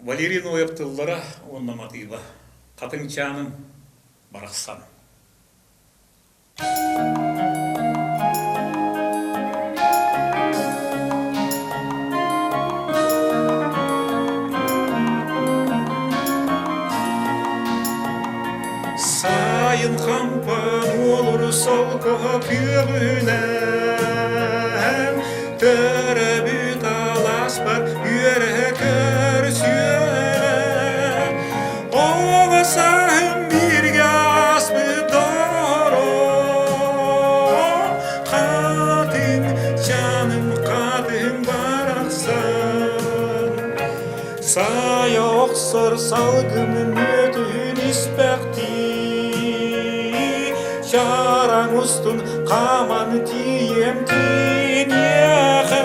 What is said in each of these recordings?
Валерий Ноев тыллара уонна матыыба Хатыҥчааным барахсан. Сайын хампан уолуру солкоһо күөҕүнэн Төрөбүт алааспар үөрэһэ көрсүөҕэ Оҕо сааһым бииргэ ааспыт доҕорум Хатыҥ чааным хатыҥ барахсан Сайа охсор салгын мүөтүн испэхтии Чараҥ устун хааман тиийэм киниэхэ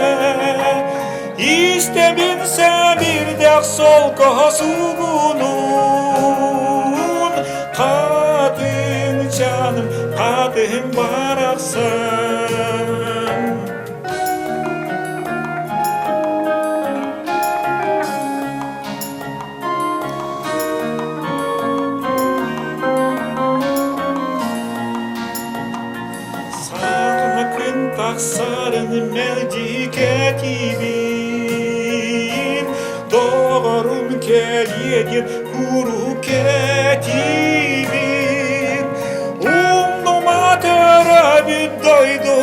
Истэбин сэбирдэх солкоһо суугунуун Хатыҥ чааным, хатыҥ барахсан. Саатына күн тахсарын мэлдьи кэтиибин, Доҕорум кэлиэ диэн куруук кэтиибин. Умнума төрөөбүт дойду.